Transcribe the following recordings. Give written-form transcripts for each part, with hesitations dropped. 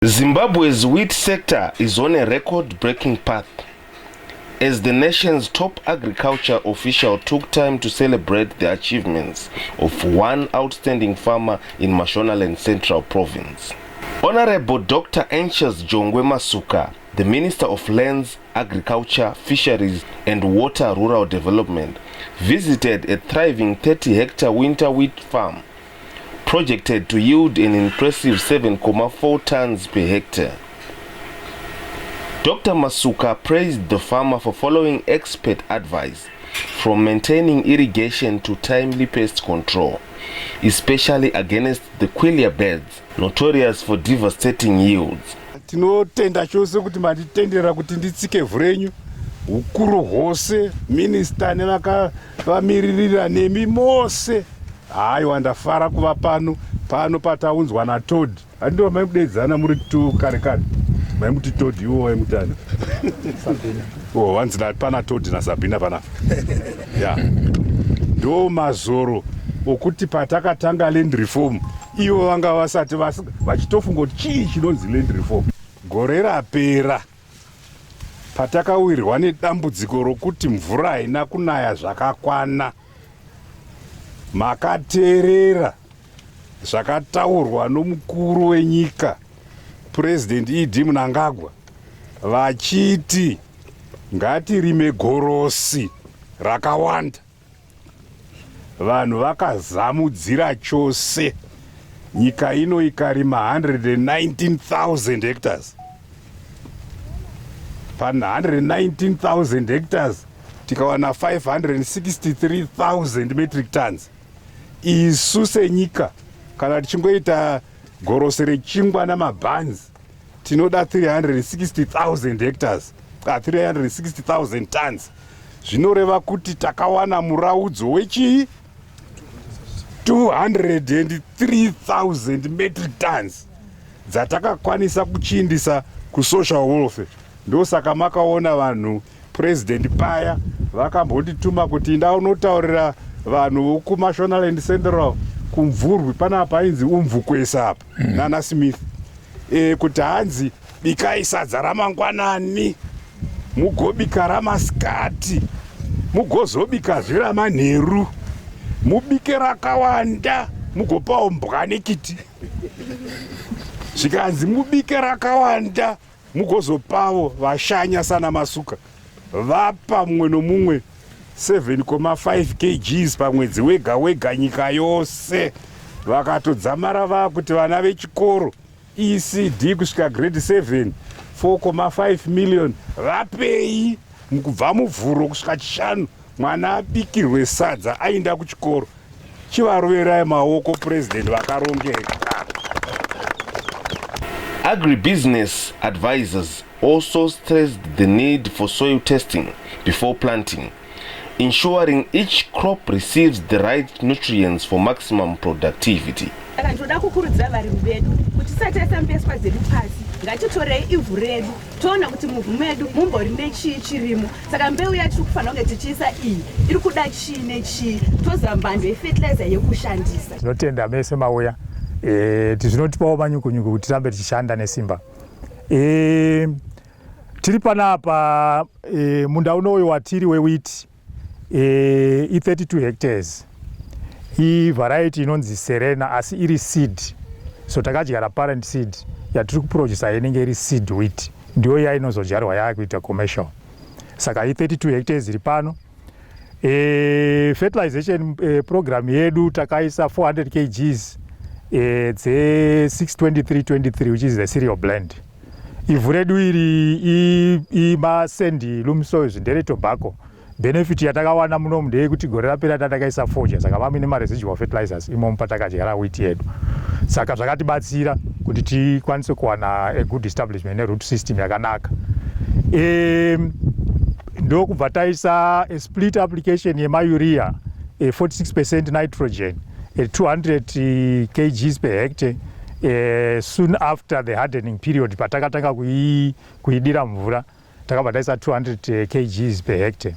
Zimbabwe's wheat sector is on a record-breaking path as the nation's top agriculture official took time to celebrate the achievements of one outstanding farmer in Mashonaland Central Province. Honorable Dr. Anxious Jongwe Masuka, the Minister of Lands, Agriculture, Fisheries and Water Rural Development, visited a thriving 30-hectare winter wheat farm projected to yield an impressive 7.4 tons per hectare. Dr. Masuka praised the farmer for following expert advice from maintaining irrigation to timely pest control, especially against the quelea birds, notorious for devastating yields. Tinotenda chose kuti manditendera kuti nditsike vhu renyu. Ukuru hwose, minista nevakavamiririra, nemi mose. Haiwa, ndafara kuva pano. Pano pataunzwa naTodd. Handiwa maimudedzana muri tu kare kare, maimuti Todd, iwo waimutani? Oh, wanzi pana Todd naSabhina panapa. Ya, ndo mazoro okuti patakatanga land reform, ivo vanga vasati vachitofunga kuti chii chinonzi land reform. Gore rapera, patakawirwa nedambudziko rokuti mvura haina kunaya zvakakwana, makateerera zvakataurwa nomukuru wenyika, Purezidendi ED Mnangagwa, vachiti ngatirime gorosi rakawanda. Vanhu vakazamudzira chose, nyika ino ikarima 119,000 hectares. Pa 119,000 hectares tikawana 563,000 metric tons. Isu senyika, kana tichingoita gorosi rechingwa namabhanzi, tinoda 360,000 hectares, 360,000 tons. Zvinoreva kuti takawana muraudzo wechii? 203,000 metric tons dzatakakwanisa kuchiindisa kusocial welfare. Ndosaka makaona vanhu, Purezidendi paya vakambondituma kuti inda unotaurira vanhu vokuMashonaland Central, kuMvurwi panapa, ainzi Umvukwesa apa nana Smith, kuti hanzi bikai sadza ramangwanani, mugobika ramasikati, mugozobikazve ramanheru, mubike rakawanda, mugopawo mbwa nekiti. Zvikanzi mubike rakawanda, mugozopavo vashanya sana Masuka. Vapa mumwe nomumwe 7,5 kgs pamwedzi wega wega, nyika yose. Vakatodzamara vakuti vana vechikoro ECD kusvika grade 7, 4,5 million, vapei kubva Muvhuro kusvika Chishanu, mwana abikirwe sadza aenda kuchikoro. Chivaroverai maoko Purezidendi, vakarongeka. Agribusiness advisors also stressed the need for soil testing before planting, ensuring each crop receives the right nutrients for maximum productivity. Saka ndinoda kukurudzira varimi vedu kuti tisati taisa mbeswa dzedu pasi, ngatitorei ivhu redu, toona kuti muvhu medu mumbori nechii chirimo. Saka mbeu yatiri kufanira kunge tichiisa iyi iri kuda chii nechii, toziva mbando yefertilizer yekushandisa. Tinotenda mese mauya. Zvinotipawo manyukunyuku kuti tirambe tichishanda nesimba. Tiri panapa, munda unoyu watiri wewheat, i32 hectares, ivariety inonzi Serena, asi iri seed. So takadyara parent seed yatiri kuprodusa, inenge iri seed wheat, ndiyo yainozodyarwa yaakuita commercial. Saka i32 hectares iri pano. Fertilization program yedu, takaisa 400 kgs dze62323, which is the cereal blend. Ivhu redu iri imasandy loam soils, ndere tobacco. Benefit yatakawana munomu ndeyekuti gore rapera tatakaisa fodya, saka mamuine maresidual fertilizers imomo patakadyara wheat yedu. Saka zvakatibatsira kuti tikwanise kuwana a good establishment neroot system yakanaka. Ndokubva taisa a split application yemaurea, 46% nitrogen, 200 kgs per hectare, soon after the hardening period. Patakatanga kuidira mvura, takabva taisa 200 kgs per hectare,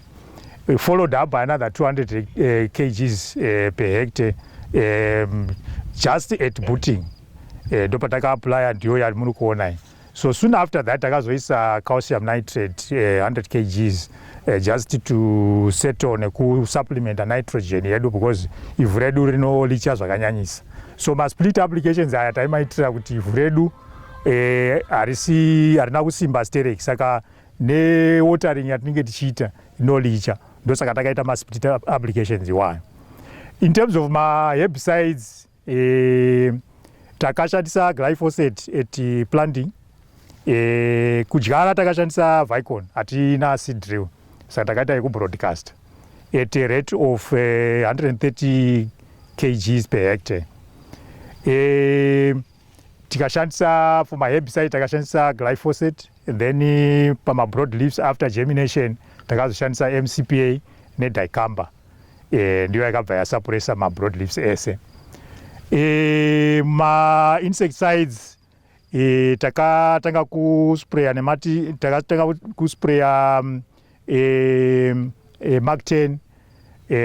followed up by another 200 kgs per hectare just at booting. Ndopatakaapplya, ndiyo yamuri kuona iyi. So soon after that takazoisa calcium nitrate 100 kgs just to settle nekusupplementa nitrogen yedu, because ivhu redu rinolicha zvakanyanyisa. So masplit applications aya taimaitira kuti ivhu redu harisi, harina kusimba stereki, saka newatering yatinenge tichiita inolicha. Ndosaka takaita masplit applications iwayo. In terms of maherbicides, takashandisa glyphosate at planting. Kudyara takashandisa Vicon, hatina seed drill, saka takaita yekubroadcast at a rate of 130 kgs per hectare. Tikashandisa for maherbicide, takashandisa glyphosate, and then pamabroad leaves after germination takazoshandisa MCPA nedicamba. Ndiyo yakabva yasuppressa mabroad leaves ese. Mainsecticides, takatanga kuspraya nemati, takatanga kuspraya Mark 10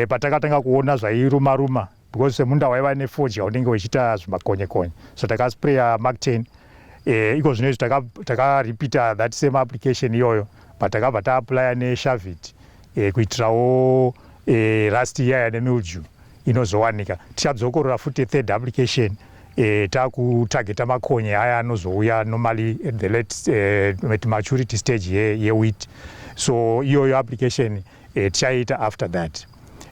patakatanga kuona zvairuma ruma, because semunda waiva nefodya unenge uchiita zvimakonye-konye, so takaspraya Mark 10. Iko zvino izvi takaripita that same application iyoyo, but takabva taapplya neshavit kuitirawo rust iyaya nemildew inozowanika. Tichadzokorora futi third application, takutageta makonye aya anozouya normally at the late at maturity stage yewheat. So iyoyo application tichaita after that.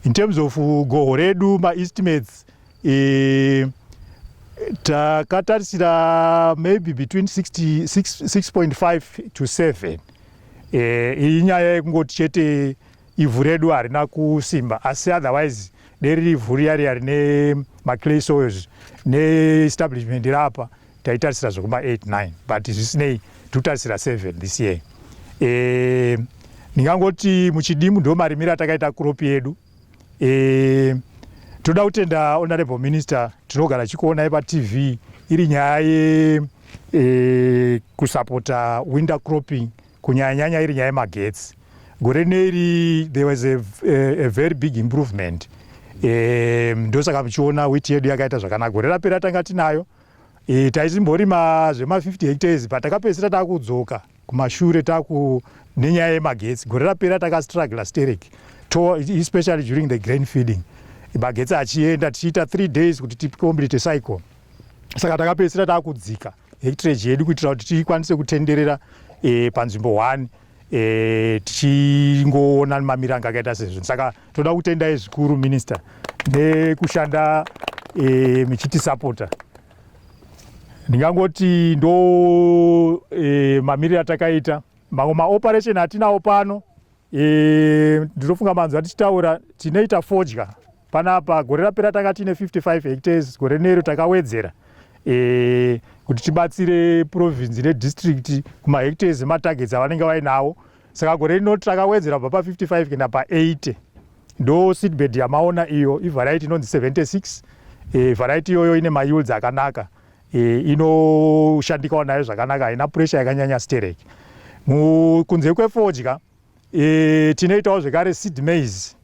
In terms of goho redu, maestimates, takatarisira maybe between 6.5 to 7. Iyi nyaya yekungoti chete ivhu redu harina kusimba, asi otherwise deriri ivhu riya riya rine maclay soils neestablishment rapa, taitarisira zvekuma 8 9, but zvisinei tikutarisira 7 this year. Ndingangoti muchidimu ndo marimiro atakaita crop yedu. Toda kutenda honorable minister, tinogara chikuonai paTV iri nyaya yekusapota winter cropping, kunyanyanyanya iri nyaya yemagetsi. Gore rineri there was a very big improvement. Ndosaka muchiona wheat yedu yakaita zvakanaka. Gore rapera tanga tinayo, taisimborima zvema50 hectares, but takapedzisira takudzoka kumashure taku nenyaya yemagetsi. Gore rapera takastrugla sterek, especially during the grain feeding, magetsi achienda tichiita 3 days kuti ticomplete cycle. Saka takapedzisira takudzika hectarage yedu kuitira kuti tikwanise kutenderera panzvimbo 1, tichingoona mamiranga akaita sezvo. Saka toda kutendai zvikuru, minister, nekushanda muchitisapota. Ndingangoti ndo mamiriro atakaita. Mamwe maoperation atinawo pano, ndinofunga manzwa tichitaura, tinoita fodya panapa. Gore rapera tanga tine 55 hectares, gore nero takawedzera kuti tibatsire province nedistrict kumahectares ematargets avanenge vainawo. Saka gore rino takawedzera kubva pa55 kuenda pa80. Ndo seedbed yamaona iyo, ivariety inonzi 76. Variety iyoyo ine mayields akanaka, inoshandikawo nayo zvakanaka, haina pressure yakanyanya sterek. Kunze kwefodya, tinoitawo zvekare seed maize.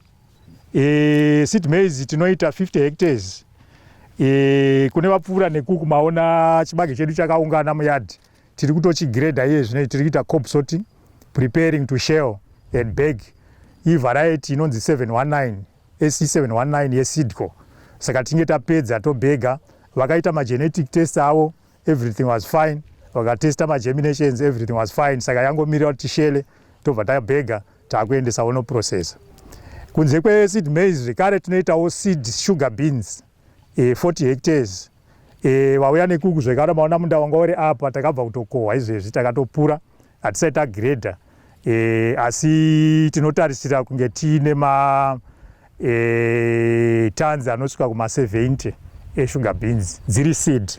Seed maize tinoita 50 hectares. Kune vapfuura nekuku maona chibage chedu chakaungana muyadhi, tiri kutochigredha iye zvino, tiri kuita cob sorting, preparing to shell and bag. Ivariety inonzi 719, SC719 yeSeed Co. Saka tinge tapedza tobhega. Vakaita magenetic test avo, everything was fine. Vakatesta magerminations, everything was fine. Saka yangomirira kuti tishele, tobva tabhega, taakuendesa vonoprocessa. Kunze kweseed maize zvekare tinoitawo seed sugar beans, 40 hectares. Vauya nekuku zvekare maona munda wanga uri apa, takabva kutokohwa izvezvi, takatopura, hatisati tagredha, asi tinotarisira kunge tiine ma tons anosvika kuma70 esugar beans dziri seed.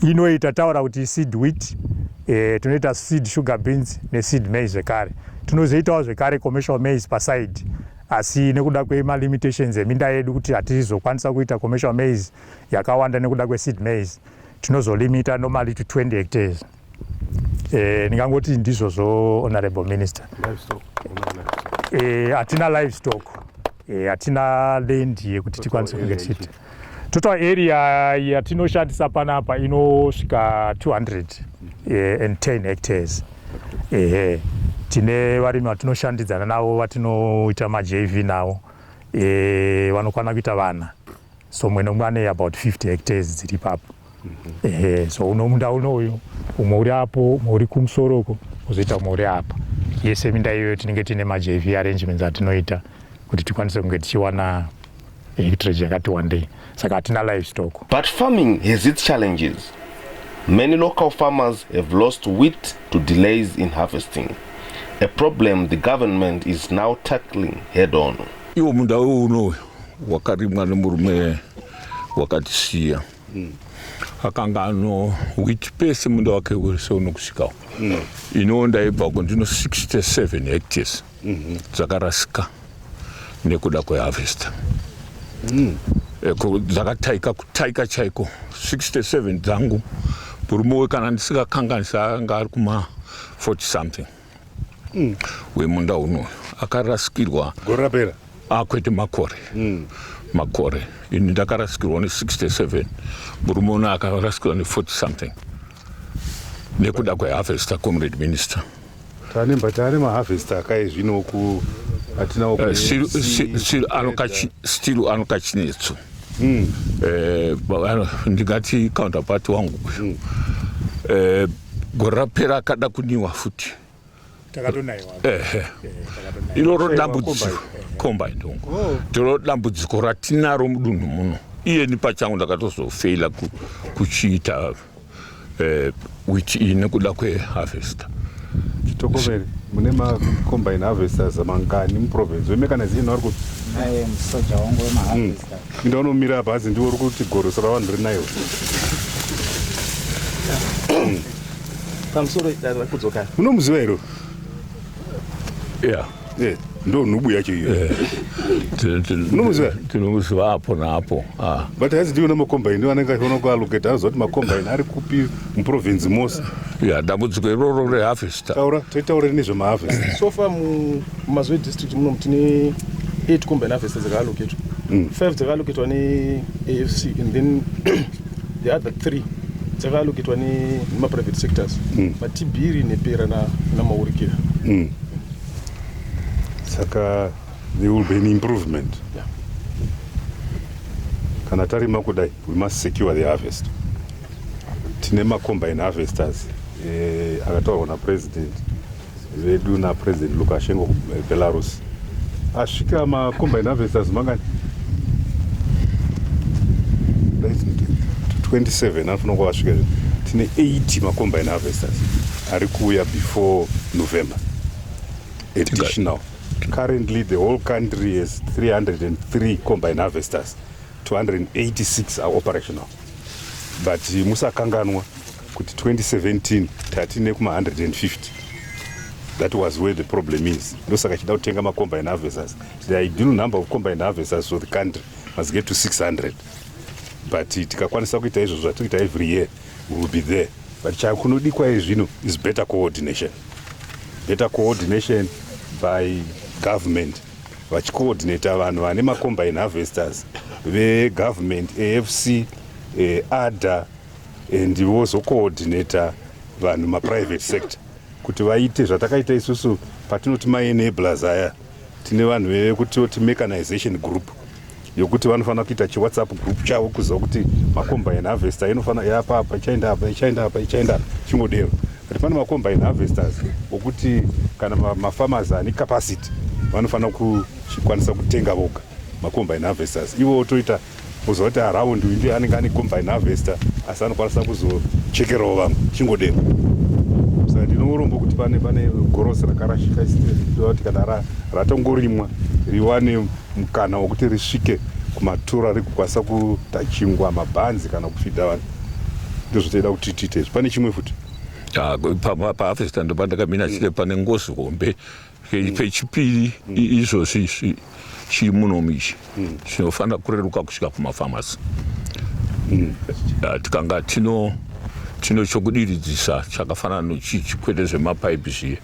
Inoita taura kuti seed wheat, tinoita seed sugar beans neseed maize zvekare. Tinozoitawo zvekare commercial maize paside, asi nekuda kwemalimitations eminda yedu kuti hatizokwanisa kuita commercial maize yakawanda nekuda kweseed maize, tinozolimita normally to 20 hectares. Ndingangoti ndizvozvo, honorable minister. Hatina livestock, hatina land yekuti tikwanise kunge tichiita. Total area yatinoshandisa panapa inosvika 210 hectares. Ehe, tine varimi vatinoshandidzana navo, vatinoita maJV navo, vanokwana kuita vana, so mumwe nomwe ane about 50 hectares dziri ipapo. Ehe, so uno munda unoyu, umwe uri apo, umwe uri kumusoro uko, uzoita umwe uri apa. Yese minda iyoyo tinenge tiine maJV arrangements atinoita kuti tikwanise kunge tichiwana hectarage yakati wandei. Saka hatina livestock. But farming has its challenges. Many local farmers have lost wheat to delays in harvesting, a problem the government is now tackling head on. Iwo munda uno wakarimwa nemurume wakatisiya, akanga ano wheat pese munda wake wese unokusvikawo. Ino ndaibvako ndino 67 hectares dzakarasika nekuda kweharvester. Dzakataika, kutaika chaiko, 67 dzangu. Murume we, kana ndisingakanganisa, anga ari kuma 40 something wemunda uno akarasikirwa. Gore rapera? Akwete, makore, makore. Ini ndakarasikirwa ne67, murume uno akarasikirwa ne40 something nekuda kweharvester, comrade minister. Tane tane maharvester akai zvino ku atinawo? Still anokachinetso. Ndingati counterpart wangu uyu, gore rapera akada kuniwa futi. Takatonaiwa. Ehe, iroro dambudziko, combine hongu, ndiro dambudziko ratinaro mudunhu muno. Iyeni pachangu ndakatozofeila kuchiita wheat iyi nekuda kweharvester. Chitokomere, mune macombine harvesters mangani muprovince? Wemechanization vari kuti Naye musoja wangu wemaharvester. Inda unomira apa, hanzi ndiwo uri kuti gorosi ravanhu rinaiwa. Pamusoro, kudzoka. Munomuziva here? Yeah. Ndo nhubu yacho iyo. Munomuziva? Tinomuziva apo naapo. Ah. But hanzi ndiwo nemacombine anenge achiona kuallocate, anoziva kuti macombine ari kupi muprovince mose. Ya, dambudziko iroro reharvester. Taura, toitaure nezvemaharvest. So far muMazoe district muno tine 8 combine harvesters dzakaallocatwa. 5 dzakaallocatwa neAFC and then the other 3 dzakaallocatwa nemaprivate sectors, Matibiri, Nepera naMaurikira. Saka there will be an improvement. Yeah. Kana tarima kudai, we must secure the harvest. Tine macombine harvesters akataurwa napresident vedu, napresident Lukashenko kuBelarus. Asvika macombine harvesters mangani? 27 anofanira kuva asvika. Tine 80 macombine harvesters ari kuuya before November, additional. Currently the whole country has 303 combine harvesters, 286 are operational. But musakanganwa kuti 2017 tatine kuma 150. That was where the problem is. Ndosaka chida kutenga macombine harvesters. The ideal number of combine harvesters for the country must get to 600, but tikakwanisa kuita izvozvo zvatiri kuita every year, we will be there. But chakunodikwa izvino is better coordination, better coordination by government, vachicoordinata vanhu vane macombine harvesters, vegovernment, AFC, ADA, and vozocoordinata vanhu maprivate sector kuti vaite zvatakaita isusu patinoti maenablers aya. Tine vanhu vekutoti mechanization group, yokuti vanofanira kuita chiWhatsApp group chavo kuziva kuti macombine harvester inofanira yapapa, ichaenda apa, ichaenda apa, ichaenda apa, chingodero. But pane macombine harvesters okuti kana mafarmers ane capacity vanofanira kuchikwanisa kutenga voga macombine harvesters ivo, toita kuziva kuti around uyu ndiye anenge ane combine harvester, asi anokwanisa kuzochekerawo vamwe, chingodero. Saka ndine urombo kuti pane gorosi rakarashika. Kuti kana ratongorimwa riwane mukana wekuti risvike kumatura, rigokwanisa kuita chingwa, mabhanzi kana kufidha vanhu. Ndozvotoida kuti tiite izvi. Pane chimwe futi? Paharvester ndopandakamira chite pane ngozi hombe. Pechipiri, izvozvi izvi chiri munomu ichi chinofanira kureruka kusvika kumafamasi. Tikanga tino chokudiridzisa chakafanana nochichi, kwete zvemapaipi zviye,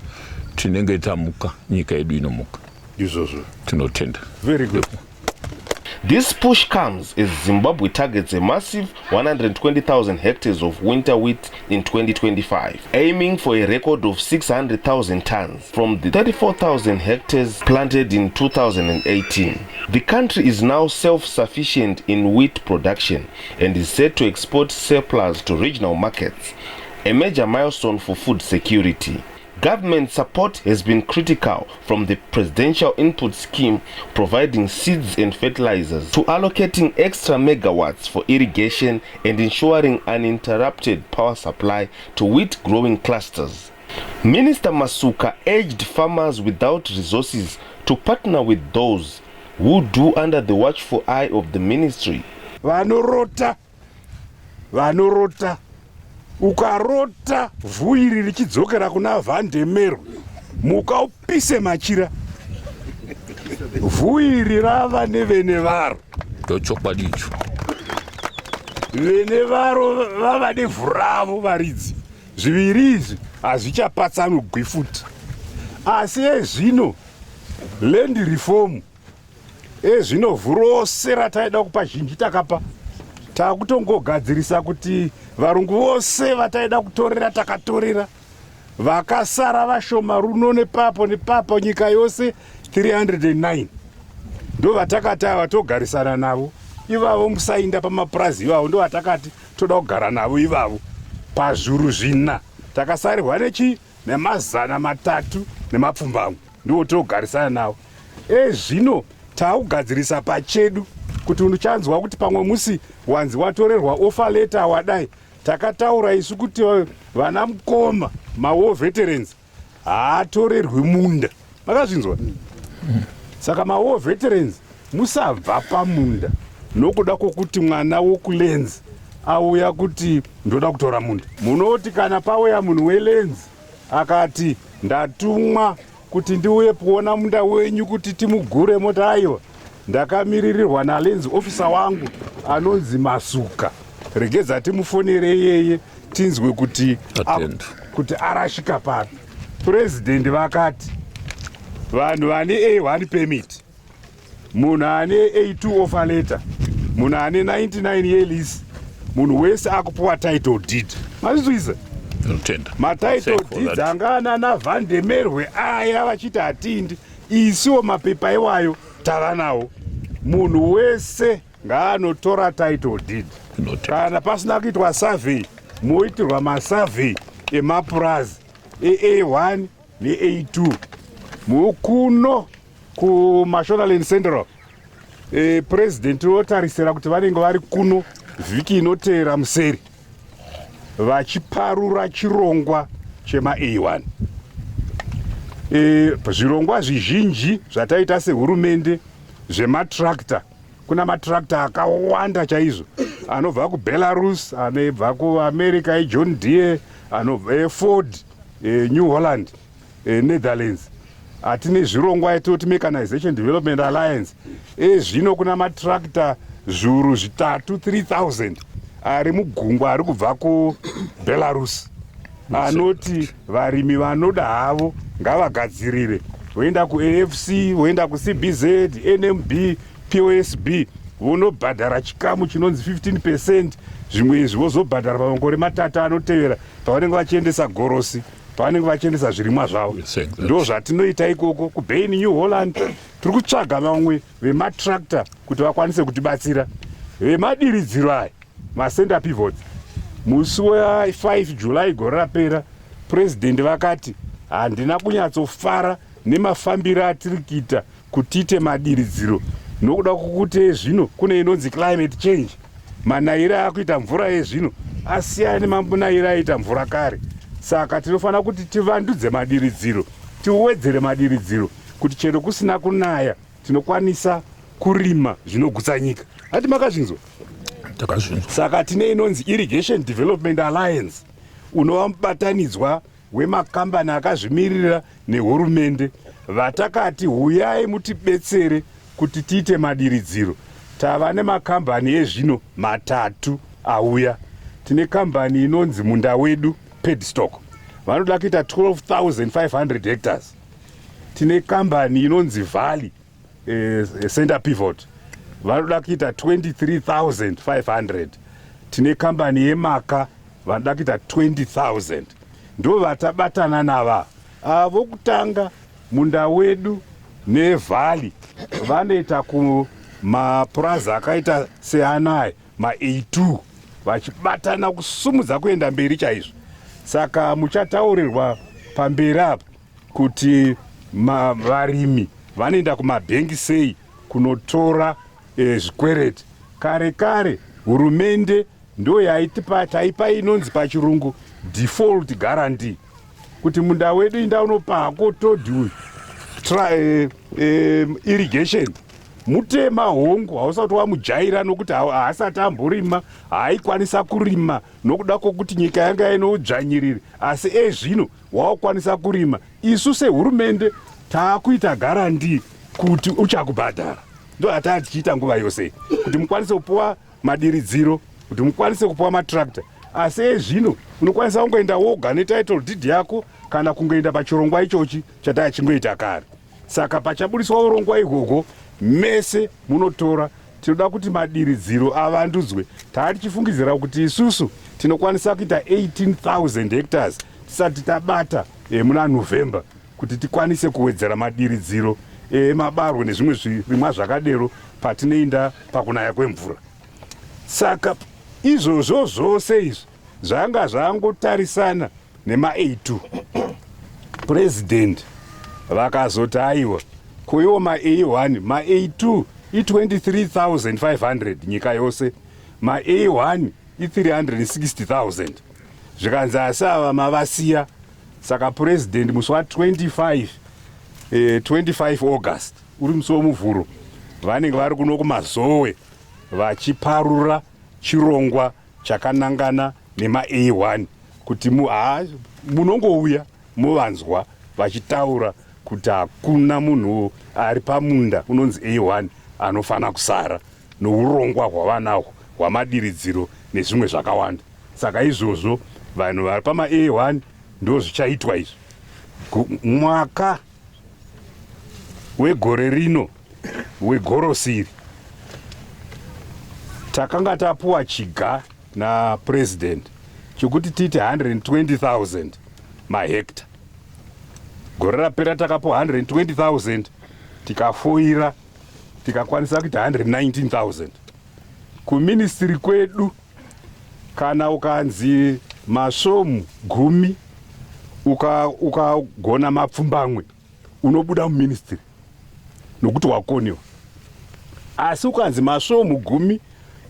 tinenge tamuka, nyika yedu inomuka. Izvozvo. Tinotenda. Very good. This push comes as Zimbabwe targets a massive 120,000 hectares of winter wheat in 2025, aiming for a record of 600,000 tons from the 34,000 hectares planted in 2018. The country is now self-sufficient in wheat production and is set to export surplus to regional markets, a major milestone for food security. Government support has been critical, from the presidential input scheme providing seeds and fertilizers to allocating extra megawatts for irrigation and ensuring uninterrupted power supply to wheat growing clusters. Minister Masuka urged farmers without resources to partner with those who do under the watchful eye of the ministry. Vanorota, vanorota. Ukarota vhu iri richidzokera kuna Vhandemerwe, muka upise machira. Vhu iri rava nevene varo. Ndochokwadi icho. Vene varo vava nevhu ravo varidzi. Zviviri izvi hazvichapatsanugwi futi. Asi ezvino land reform, ezvino vhu rose rataida kupa zhinji takapa. Takutongogadzirisa kuti varungu vose vataida kutorera takatorera, vakasara vashoma runo nepapo nepapo, nyika yose 309 ndo vatakati ava togarisana navo ivavo. Musainda pamapurazi ivavo, ndo vatakati toda kugara navo ivavo. Pazvuru 4 takasarirwa nechi 307 ndiwo togarisana navo. Ezvino taakugadzirisa pachedu kuti uchanzwa kuti pamwe musi wanzi watorerwa offer letter wadai. Takataura isu kuti vana mukoma mawar veterans haatorerwi munda. Makazvinzwa? Saka mawar veterans, musabva pamunda nokuda kwokuti mwana wokulands auya kuti ndoda kutora munda. Munoti kana pauya munhu welands akati ndatumwa kuti ndiuye kuona munda wenyu kuti timugure, moti aiwa, ndakamiririrwa nalands officer wangu anonzi Masuka, regedza timufonere iyeye tinzwe kuti Attend. Kuti arashika papi. Purezidendi vakati vanhu vane A1 permit, munhu ane A2 offer letter, munhu ane 99 yelease, munhu wese akupiwa title deed. Mazvizwisa? Ndinotenda. Matitle Thank for deeds that. anga anana Vhandemerwe aya vachiti hatindi, isiwo mapepa iwayo tava nawo. Munhu wese ngaanotora title deed. Ndinotenda. Kana pasina kuitwa survey, moitirwa masurvey emapurazi ea1 nea2 mukuno kuMashonaland Central. President otarisira kuti vanenge vari kuno vhiki inoteera museri vachiparura chirongwa chema-A1. Zvirongwa zvizhinji zvataita sehurumende zvematractor, kuna matractor akawanda chaizvo anobva kuBelarus, anobva kuAmerica, eJohn Deere, anobva eFord, New Holland, Netherlands. Hatine zvirongwa yatoti Mechanization Development Alliance. Ezvino kuna matractor 3,000, 3000 ari mugungwa ari kubva kuBelarus, anoti varimi vanoda havo ngavagadzirire, voenda kuAFC, voenda kuCBZ, NMB, POSB, vonobhadhara chikamu chinonzi 15%. Zvimwe izvi vozobhadhara pamakore 3 anotevera pavanenge vachiendesa gorosi, pavanenge vachiendesa zvirimwa zvavo. Thank that. Ndo zvatinoita ikoko kuBain New Holland. Tiri kutsvaga vamwe vematractor kuti vakwanise kutibatsira. Vemadiridziro aya, macenter pivots, musi wa5 July gore rapera, purezidendi vakati handina kunyatsofara nemafambiro atiri kuita kutiite madiridziro nokuda kwokuti zvino kune inonzi climate change. Manayiro akuita mvura yezvino asiyana nemanayiro aiita mvura kare, saka tinofanira kuti tivandudze madiridziro, tiwedzere madiridziro kuti chero kusina kunaya tinokwanisa kurima zvinogutsa nyika. Hati makazvinzwa? Takazvinzwa. Saka tine inonzi Irrigation Development Alliance, unova mubatanidzwa wemakambani akazvimirira nehurumende, vatakati huyai mutibetsere kuti tiite madiridziro. Tava nemakambani ezvino 3 auya. Tine kambani inonzi Munda Wedu Padstock, vanoda kuita 12,500 hectares. Tine kambani inonzi Valley Center Pivot. vanoda kuita 23500. Tine kambani yeMaka, vanoda kuita 20000. Ndo vatabatana nava ava vokutanga munda wedu nevhali. Vanoita kumapurazi akaita seanaya ma-A2, vachibatana kusumudza kuenda mberi chaizvo. Saka muchataurirwa pamberi apa kuti varimi vanoenda kumabhengi sei kunotora zvikwereti. Kare kare hurumende ndo yaitipa, taipa inonzi pachirungu default guarantee, kuti munda wedu inda unopako todi uyu irrigation mutema. Hongu, hausati wamujaira nokuti haasati amborima, haaikwanisa kurima nokuda kwokuti nyika yanga ine udzvanyiriri, asi ezvino waukwanisa kurima. Isu sehurumende taakuita guarantee kuti uchakubhadhara. Ndo hataa tichiita nguva yose kuti mukwanise kupuwa madiridziro, kuti mukwanise kupuwa matractor. Asi ezvino unokwanisa kungoenda woga netitle deed yako kana kungoenda pachirongwa ichochi chataa chingoita kare. Saka pachabudiswa urongwa ihwohwo, mese munotora. Tinoda kuti madiridziro avandudzwe. Taa tichifungidzira kuti isusu tinokwanisa kuita 18,000 hectares tisati tabata muna November, kuti tikwanise kuwedzera madiridziro emabarwe nezvimwe zvirimwa zvakadero patinoenda pakunaya kwemvura. Saka izvozvo zvose izvi zvanga zvangotarisana nema-A2. President vakazoti, aiwa, kuiwo ma-A1, ma-A2 i23,500 nyika yose, ma-A1 i360,000. Zvikanzi, asi ava mavasiya. Saka President musi wa25, 25 August, uri musi weMuvhuro, vanenge vari kuno kuMazowe vachiparura chirongwa chakanangana nema-A1, kuti munongouya movanzwa vachitaura kuti hakuna munhu ari pamunda unonzi A1 anofanira kusara nourongwa hwavanahwo hwamadiridziro nezvimwe zvakawanda. Saka izvozvo vanhu vari pama-A1 ndo zvichaitwa izvi. Mwaka wegore rino wegorosiri takanga tapuwa chiga naPurezidendi chekuti tiite 120,000 mahekta. Gore rapera takapuwa 120,000, tikafoira, tikakwanisa kuita 119,000. Kuministry kwedu, kana ukanzi masvomu 10, ukagona 7, unobuda muministry nokuti wakoniwa. Asi ukanzi masvomu 10,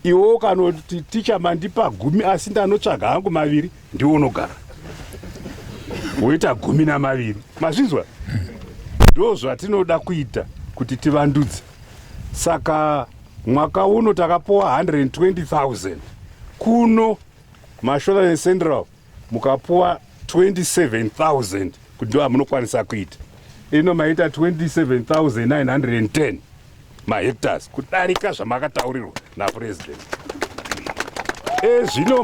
iwe ukanoti, "Ticha, mandipa 10, asi ndanotsvaga hangu maviri," ndiwo unogara woita 12. Mazvinzwa? Ndo zvatinoda kuita kuti tivandudze. Saka mwaka uno takapuwa 120,000 kuno Mashonaland Central, mukapuwa 27,000 kuti ndo amunokwanisa kuita. Ino maita 27,910 mahectares, kudarika zvamakataurirwa naPurezidendi. Ezvino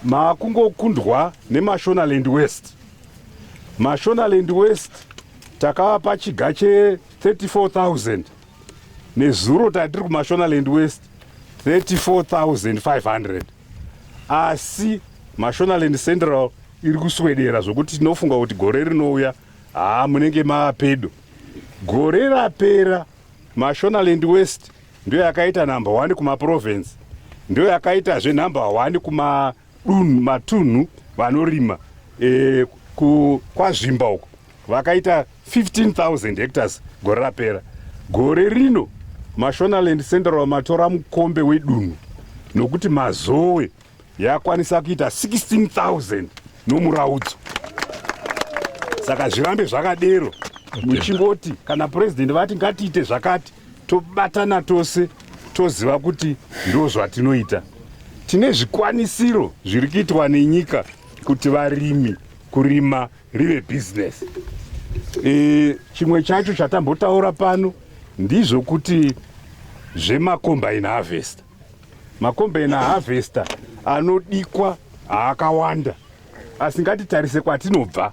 maakungokundwa neMashonaland West. Mashonaland West takavapa chiga che34,000. Nezuro tatiri kuMashonaland West 34,500, asi Mashonaland Central iri kuswedera zvokuti tinofunga kuti gore rinouya haa munenge mava pedo. Gore rapera Mashonaland West ndiyo yakaita number 1 kumaprovince, ndiyo yakaitazve number 1 kumadunhu, matunhu vanorima kwaZvimba uko vakaita 15,000 hectares gore rapera. Gore rino Mashonaland Central matora mukombe wedunhu nokuti Mazowe yakwanisa kuita 16,000 nomuraudzo. Saka zvirambe zvakadero, muchingoti kana Purezidendi vati ngatiite zvakati, tobatana tose, toziva kuti ndo zvatinoita. Tine zvikwanisiro zviri kuitwa nenyika kuti varimi kurima rive bhizinesi. Chimwe chacho chatambotaura pano ndizvokuti zvemacombine harvester. Macombine harvester anodikwa haakawanda, asi ngatitarise kwatinobva.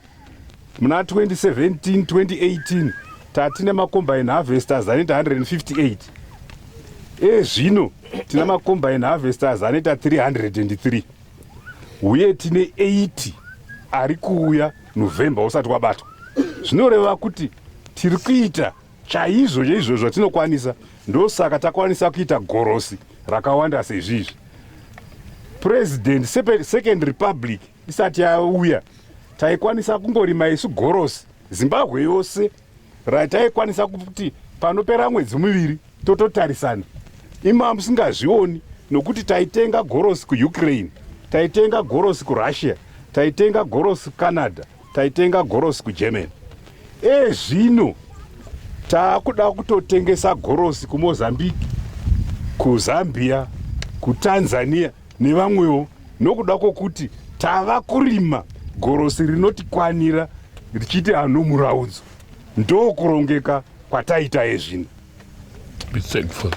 Muna 2017 2018 Tatine macombine harvesters anoita 158. Ezvino tina macombine harvesters anoita 303 uye tine 80 ari kuuya November usati wabatwa. Zvinoreva kuti tiri kuita chaizvo chaizvo zvatinokwanisa. Ndosaka takwanisa kuita gorosi rakawanda sezvizvi. President Second Republic isati yauya, taikwanisa kungorima isu gorosi Zimbabwe yose, rataikwanisa kuti panopera mwedzi miviri tototarisana ima musingazvioni, nokuti taitenga gorosi kuUkraine, taitenga gorosi kuRussia, taitenga gorosi kuCanada, taitenga gorosi kuGermany. Ezvino taakuda kutotengesa gorosi kuMozambique, kuZambia, kuTanzania nevamwewo, nokuda kwokuti tava kurima gorosi rinotikwanira richiiti anomuraudzo. Ndokurongeka kwataita ezvino. Be thankful.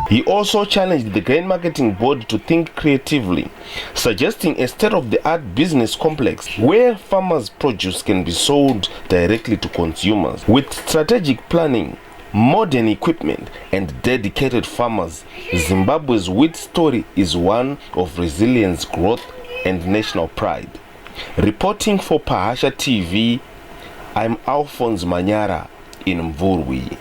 He also challenged the Grain Marketing Board to think creatively, suggesting a state-of-the-art business complex where farmers' produce can be sold directly to consumers. With strategic planning, modern equipment and dedicated farmers, Zimbabwe's wheat story is one of resilience, growth and national pride. Reporting for Pahasha TV, I'm Alphonse Manyara in Mvurwi.